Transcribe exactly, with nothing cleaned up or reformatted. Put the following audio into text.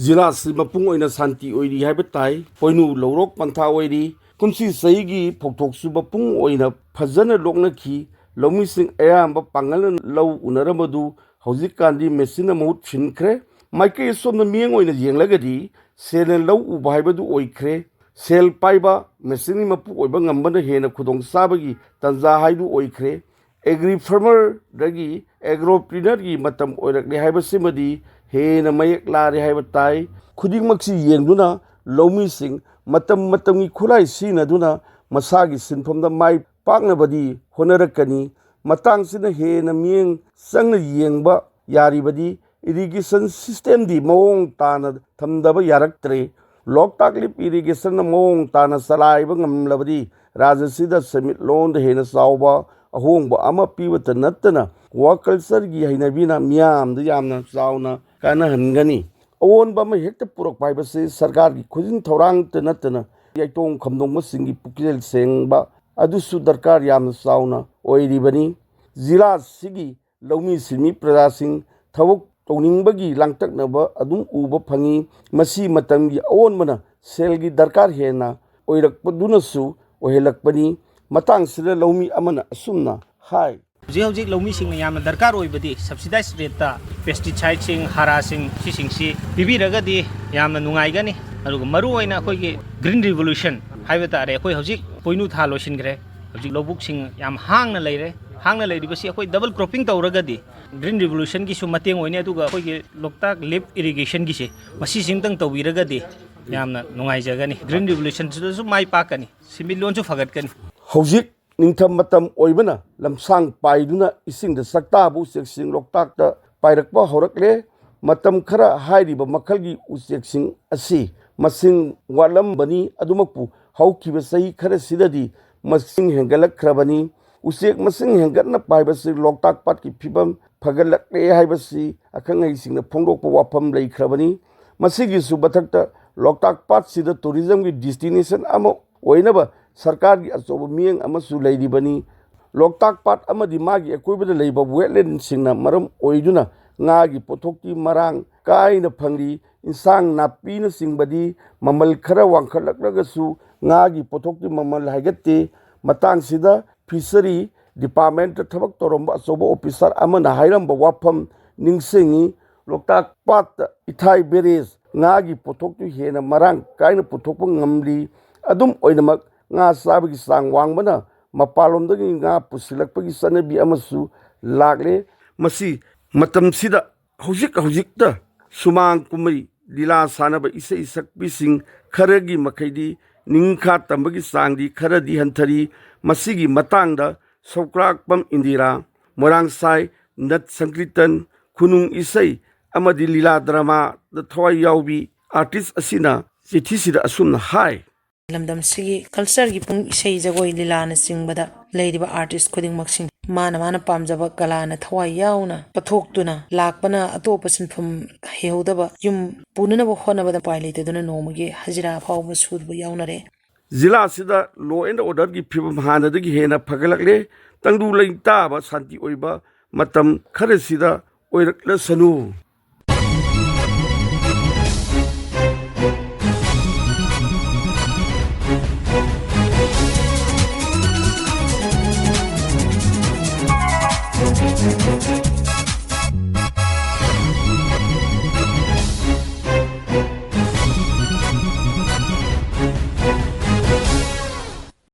ꯖꯤꯂꯥ ꯑꯁꯤ ꯃꯄꯨꯡ ꯑꯣꯏꯅ ꯁꯥꯟꯇꯤ ꯑꯣꯏꯔꯤ ꯍꯥꯏꯕ ꯇꯥꯏ꯫ ꯄꯣꯏꯅꯨ ꯂꯧꯔꯣꯛ ꯄꯟꯊꯥ ꯑꯣꯏꯔꯤ꯫ ꯀꯨꯝꯁꯤ ꯆꯍꯤꯒꯤ ꯐꯧꯊꯣꯛꯁꯨ ꯃꯄꯨꯡ ꯑꯣꯏꯅ ꯐꯖꯅ ꯂꯣꯛꯅꯈꯤ꯫ ꯂꯧꯃꯤꯁꯤꯡ ꯑꯌꯥꯝꯕ ꯄꯥꯡꯒꯜꯅ ꯂꯧ ꯎꯅꯔꯝꯕꯗꯨ ꯍꯧꯖꯤꯛꯀꯥꯟꯗꯤ ꯃꯦꯆꯤꯟꯅ ꯃꯍꯨꯠ ꯁꯤꯟꯈ꯭ꯔꯦ꯫ ꯃꯥꯏꯀꯩ ꯑꯁꯣꯝꯗ ꯃꯤꯠꯌꯦꯡ ꯑꯣꯏꯅ ꯌꯦꯡꯂꯒꯗꯤ ꯁꯦꯜꯅ ꯂꯧ ꯎꯕ ꯍꯥꯏꯕꯗꯨ ꯑꯣꯏꯈ꯭ꯔꯦ꯫ ꯁꯦꯜ ꯄꯥꯏꯕ ꯃꯦꯆꯤꯟꯒꯤ ꯃꯄꯨ ꯑꯣꯏꯕ ꯉꯝꯕꯅ ꯍꯦꯟꯅ ꯈꯨꯗꯣꯡꯆꯥꯕꯒꯤ ꯇꯥꯟꯖꯥ ꯍꯥꯏꯗꯨ ꯑꯣꯏꯈ꯭ꯔꯦ꯫ ꯑꯦꯒ꯭ꯔꯤ ꯐꯥꯔꯃꯔꯗꯒꯤ ꯑꯦꯒ꯭ꯔꯣꯄ꯭ꯔꯤꯅꯔꯒꯤ ꯃꯇꯝ ꯑꯣꯏꯔꯛꯂꯦ ꯍꯥꯏꯕꯁꯤꯃꯗꯤ ꯍꯦꯟꯅ ꯃꯌꯦꯛ ꯂꯥꯔꯦ ꯍꯥꯏꯕ ꯇꯥꯏ꯫ ꯈꯨꯗꯤꯡꯃꯛꯁꯤ ꯌꯦꯡꯗꯨꯅ ꯂꯧꯃꯤꯁꯤꯡ ꯃꯇꯝ ꯃꯇꯝꯒꯤ ꯈꯨꯠꯂꯥꯏ ꯁꯤꯖꯤꯟꯅꯗꯨꯅ ꯃꯁꯥꯒꯤ ꯁꯤꯟꯐꯝꯗ ꯃꯥꯏ ꯄꯥꯛꯅꯕꯗꯤ ꯍꯣꯠꯅꯔꯛꯀꯅꯤ꯫ ꯃꯇꯥꯡꯁꯤꯅ ꯍꯦꯟꯅ ꯃꯤꯠꯌꯦꯡ ꯆꯪꯅ ꯌꯦꯡꯕ ꯌꯥꯔꯤꯕꯗꯤ ꯏꯔꯤꯒꯦꯁꯟ ꯁꯤꯁꯇꯦꯝꯗꯤ ꯃꯑꯣꯡ ꯇꯥꯅ ꯊꯝꯗꯕ ꯌꯥꯔꯛꯇ꯭ꯔꯦ꯫ ꯂꯣꯛꯇꯥꯛ ꯂꯤꯐ ꯏꯔꯤꯒꯦꯁꯟꯅ ꯃꯑꯣꯡ ꯇꯥꯅ ꯆꯂꯥꯏꯕ ꯉꯝꯂꯕꯗꯤ ꯔꯥꯖ꯭ꯌꯁꯤꯗ ꯁꯦꯟꯃꯤꯠꯂꯣꯟꯗ ꯍꯦꯟꯅ ꯆꯥꯎꯕ ꯑꯍꯣꯡꯕ ꯑꯃ ꯄꯤꯕꯇ ꯅꯠꯇꯅ ꯑꯦꯀ꯭ꯋꯥꯀꯜꯆꯔꯒꯤ ꯍꯩꯅꯕꯤꯅ ꯃꯤꯌꯥꯝꯗ ꯌꯥꯝꯅ ꯆꯥꯎꯅ ꯀꯥꯟꯅꯍꯟꯒꯅꯤ꯫ ꯑꯑꯣꯟꯕ ꯑꯃ ꯍꯦꯛꯇ ꯄꯨꯔꯛꯄ ꯍꯥꯏꯕꯁꯤ ꯁꯔꯀꯥꯔꯒꯤ ꯈꯨꯖꯤꯟ ꯊꯧꯔꯥꯡꯇ ꯅꯠꯇꯅ ꯌꯥꯏꯇꯣꯡ ꯈꯝꯗꯣꯡꯕꯁꯤꯡꯒꯤ ꯄꯨꯛꯆꯦꯜ ꯁꯦꯡꯕ ꯑꯗꯨꯁꯨ ꯗꯔꯀꯥꯔ ꯌꯥꯝꯅ ꯆꯥꯎꯅ ꯑꯣꯏꯔꯤꯕꯅꯤ꯫ ꯖꯤꯂꯥ ꯑꯁꯤꯒꯤ ꯂꯧꯃꯤ ꯁꯤꯟꯃꯤ ꯄ꯭ꯔꯖꯥꯁꯤꯡ ꯊꯕꯛ ꯇꯧꯅꯤꯡꯕꯒꯤ ꯂꯥꯡꯇꯛꯅꯕ ꯑꯗꯨꯝ ꯎꯕ ꯐꯪꯏ꯫ ꯃꯁꯤ ꯃꯇꯝꯒꯤ ꯑꯑꯣꯟꯕꯅ ꯁꯦꯜꯒꯤ ꯗꯔꯀꯥꯔ ꯍꯦꯟꯅ ꯑꯣꯏꯔꯛꯄꯗꯨꯅꯁꯨ ꯑꯣꯏꯍꯜꯂꯛꯄꯅꯤ꯫ ꯃꯇꯥꯡꯁꯤꯗ ꯂꯧꯃꯤ ꯑꯃꯅ ꯑꯁꯨꯝꯅ ꯍꯥꯏ꯫ ꯍꯧꯖꯤꯛ ꯍꯧꯖꯤꯛ ꯂꯧꯃꯤꯁꯤꯡꯅ ꯌꯥꯝꯅ ꯗꯔꯀꯥꯔ ꯑꯣꯏꯕꯗꯤ subsidized rate ꯇ pesticideꯁꯤꯡ, ꯍꯥꯔꯥꯁꯤꯡ ꯁꯤꯁꯤꯡꯁꯤ ꯄꯤꯕꯤꯔꯒꯗꯤ ꯌꯥꯝꯅ ꯅꯨꯡꯉꯥꯏꯒꯅꯤ꯫ ꯑꯗꯨꯒ ꯃꯔꯨꯑꯣꯏꯅ ꯑꯩꯈꯣꯏꯒꯤ green revolution ꯍꯥꯏꯕ ꯇꯥꯔꯦ, ꯑꯩꯈꯣꯏ ꯍꯧꯖꯤꯛ ꯄꯣꯏꯅꯨ ꯊꯥ ꯂꯣꯏꯁꯤꯟꯈ꯭ꯔꯦ꯫ ꯍꯧꯖꯤꯛ ꯂꯧꯕꯨꯛꯁꯤꯡ ꯌꯥꯝ ꯍꯥꯡꯅ ꯂꯩꯔꯦ꯫ ꯍꯥꯡꯅ ꯂꯩꯔꯤꯕꯁꯤ ꯑꯩꯈꯣꯏ double cropping ꯇꯧꯔꯒꯗꯤ green revolutionꯒꯤꯁꯨ ꯃꯇꯦꯡ ꯑꯣꯏꯅꯤ, ꯑꯗꯨꯒ ꯑꯩꯈꯣꯏꯒꯤ ꯂꯣꯛꯇꯥꯛ ꯂꯤꯐ ꯏꯔꯤꯒꯦꯁꯟꯒꯤꯁꯤ ꯃꯁꯤꯁꯤꯝꯇꯪ ꯇꯧꯕꯤꯔꯒꯗꯤ ꯌꯥꯝꯅ ꯅꯨꯡꯉꯥꯏꯖꯒꯅꯤ꯫ Green revolutionꯁꯤꯗꯁꯨ ꯃꯥꯏ ꯄꯥꯛꯀꯅꯤ, ꯁꯦꯟꯃꯤꯠꯂꯣꯟꯁꯨ ꯐꯒꯠꯀꯅꯤ꯫ ꯍꯧꯖꯤꯛ ꯅꯤꯡꯊꯝ ꯃꯇꯝ ꯑꯣꯏꯕꯅ ꯂꯝꯁꯥꯡ ꯄꯥꯏꯗꯨꯅ ꯏꯁꯤꯡꯗ ꯁꯛꯇꯥꯕ ꯎꯆꯦꯛꯁꯤꯡ ꯂꯣꯛꯇꯥꯛꯇ ꯄꯥꯏꯔꯛꯄ ꯍꯧꯔꯛꯂꯦ꯫ ꯃꯇꯝ ꯈꯔ ꯍꯥꯏꯔꯤꯕ ꯃꯈꯜꯒꯤ ꯎꯆꯦꯛꯁꯤꯡ ꯑꯁꯤ ꯃꯁꯤꯡ ꯋꯥꯠꯂꯝꯕꯅꯤ, ꯑꯗꯨꯃꯛꯄꯨ ꯍꯧꯈꯤꯕ ꯆꯍꯤ ꯈꯔꯁꯤꯗꯗꯤ ꯃꯁꯤꯡ ꯍꯦꯟꯒꯠꯂꯛꯈ꯭ꯔꯕꯅꯤ꯫ ꯎꯆꯦꯛ ꯃꯁꯤꯡ ꯍꯦꯟꯒꯠꯅ ꯄꯥꯏꯕꯁꯤ ꯂꯣꯛꯇꯥꯛ ꯄꯥꯠꯀꯤ ꯐꯤꯕꯝ ꯐꯒꯠꯂꯛꯂꯦ ꯍꯥꯏꯕꯁꯤ ꯑꯈꯪ ꯑꯍꯩꯁꯤꯡꯅ ꯐꯣꯡꯗꯣꯛꯄ ꯋꯥꯐꯝ ꯂꯩꯈ꯭ꯔꯕꯅꯤ꯫ ꯃꯁꯤꯒꯤꯁꯨ ꯃꯊꯛꯇ ꯂꯣꯛꯇꯥꯛ ꯄꯥꯠꯁꯤꯗ ꯇꯨꯔꯤꯖꯝꯒꯤ ꯗꯦꯁꯇꯤꯅꯦꯁꯟ ꯑꯃ ꯑꯣꯏꯅꯕ ꯁꯔꯀꯥꯔꯒꯤ ꯑꯆꯧꯕ ꯃꯤꯠꯌꯦꯡ ꯑꯃꯁꯨ ꯂꯩꯔꯤꯕꯅꯤ꯫ ꯂꯣꯛꯇꯥꯛ ꯄꯥꯠ ꯑꯃꯗꯤ ꯃꯥꯒꯤ ꯑꯀꯣꯏꯕꯗ ꯂꯩꯕ ꯋꯦꯠꯂꯦꯟꯁꯤꯡꯅ ꯃꯔꯝ ꯑꯣꯏꯗꯨꯅ ꯉꯥꯒꯤ ꯄꯣꯠꯊꯣꯛꯇꯤ ꯃꯔꯥꯡ ꯀꯥꯏꯅ ꯐꯪꯂꯤ꯫ ꯏꯟꯁꯥꯡ ꯅꯥꯄꯤꯅꯆꯤꯡꯕꯗꯤ ꯃꯃꯜ ꯈꯔ ꯋꯥꯡꯈꯠꯂꯛꯂꯒꯁꯨ ꯉꯥꯒꯤ ꯄꯣꯠꯊꯣꯛꯇꯤ ꯃꯃꯜ ꯍꯥꯏꯒꯠꯇꯦ꯫ ꯃꯇꯥꯡꯁꯤꯗ ꯐꯤꯁꯔꯤ ꯗꯤꯄꯥꯔꯠꯃꯦꯟꯇ ꯊꯕꯛ ꯇꯧꯔꯝꯕ ꯑꯆꯧꯕ ꯑꯣꯐꯤꯁꯥꯔ ꯑꯃꯅ ꯍꯥꯏꯔꯝꯕ ꯋꯥꯐꯝ ꯅꯤꯡꯁꯤꯡꯏ꯫ ꯂꯣꯛꯇꯥꯛ ꯄꯥꯠꯇ ꯏꯊꯥꯏ ꯕꯦꯔꯦꯖ ꯉꯥꯒꯤ ꯄꯣꯠꯊꯣꯛꯇꯨ ꯍꯦꯟꯅ ꯃꯔꯥꯡ ꯀꯥꯏꯅ ꯄꯨꯊꯣꯛꯄ ꯉꯝꯂꯤ꯫ ꯑꯗꯨꯝ ꯑꯣꯏꯅꯃꯛ, ꯉꯥ ꯆꯥꯕꯒꯤ ꯆꯥꯡ ꯋꯥꯡꯕꯅ ꯃꯄꯥꯟꯂꯣꯝꯗꯒꯤ ꯉꯥ ꯄꯨꯁꯤꯜꯂꯛꯄꯒꯤ ꯆꯠꯅꯕꯤ ꯑꯃꯁꯨ ꯂꯥꯛꯂꯦ꯫ ꯃꯁꯤ ꯃꯇꯝꯁꯤꯗ ꯍꯧꯖꯤꯛ ꯍꯧꯖꯤꯛꯇ ꯁꯨꯃꯥꯡ ꯀꯨꯝꯍꯩ, ꯂꯤꯂꯥ ꯁꯥꯟꯅꯕ ꯏꯁꯩ ꯁꯛꯄꯤꯁꯤꯡ ꯈꯔꯒꯤ ꯃꯈꯩꯗꯤ ꯅꯤꯡꯈꯥ ꯇꯝꯕꯒꯤ ꯆꯥꯡꯗꯤ ꯈꯔꯗꯤ ꯍꯟꯊꯔꯤ꯫ ꯃꯁꯤꯒꯤ ꯃꯇꯥꯡꯗ ꯁꯧꯀ꯭ꯔꯥꯛꯄꯝ ꯏꯟꯗꯤꯔꯥ, ꯃꯣꯏꯔꯥꯡꯁꯥꯏ ꯅꯠ ꯁꯪꯀ꯭ꯔꯤꯇꯟ, ꯈꯨꯅꯨꯡ ꯏꯁꯩ ꯑꯃꯗꯤ ꯂꯤꯂꯥ ꯗ꯭ꯔꯃꯥꯗ ꯊꯋꯥꯏ ꯌꯥꯎꯕꯤ ꯑꯥꯔꯇꯤꯁ ꯑꯁꯤꯅ ꯆꯤꯊꯤꯁꯤꯗ ꯑꯁꯨꯝꯅ ꯍꯥꯏ꯫ ꯂꯝꯗꯝꯁꯤꯒꯤ ꯀꯜꯆꯔꯒꯤ ꯄꯨꯡ ꯏꯁꯩ, ꯖꯒꯣꯏ, ꯂꯤꯂꯥꯅꯆꯤꯡꯕꯗ ꯂꯩꯔꯤꯕ ꯑꯥꯔꯇꯤꯁ ꯈꯨꯗꯤꯡꯃꯛꯁꯤꯡ ꯃꯥꯅ ꯃꯥꯅ ꯄꯥꯝꯖꯕ ꯀꯂꯥꯅ ꯊꯋꯥꯏ ꯌꯥꯎꯅ ꯄꯨꯊꯣꯛꯇꯨꯅ ꯂꯥꯛꯄꯅ ꯑꯇꯣꯞꯄ ꯁꯤꯟꯐꯝ ꯍꯩꯍꯧꯗꯕ ꯌꯨꯝ ꯄꯨꯅꯅꯕ ꯍꯣꯠꯅꯕꯗ ꯎꯄꯥꯏ ꯂꯩꯇꯗꯨꯅ ꯅꯣꯡꯃꯒꯤ ꯍꯖꯤꯔꯥ ꯐꯥꯎꯕ ꯁꯨꯕ ꯌꯥꯎꯅꯔꯦ꯫ ꯖꯤꯂꯥꯁꯤꯗ law and orderꯒꯤ ꯐꯤꯕꯝ ꯍꯥꯟꯅꯗꯒꯤ ꯍꯦꯟꯅ ꯐꯒꯠꯂꯛꯂꯦ꯫ ꯇꯪꯗꯨ ꯂꯩꯇꯥꯕ ꯁꯥꯟꯇꯤ ꯑꯣꯏꯕ ꯃꯇꯝ ꯈꯔꯁꯤꯗ ꯑꯣꯏꯔꯛꯂꯁꯅꯨ꯫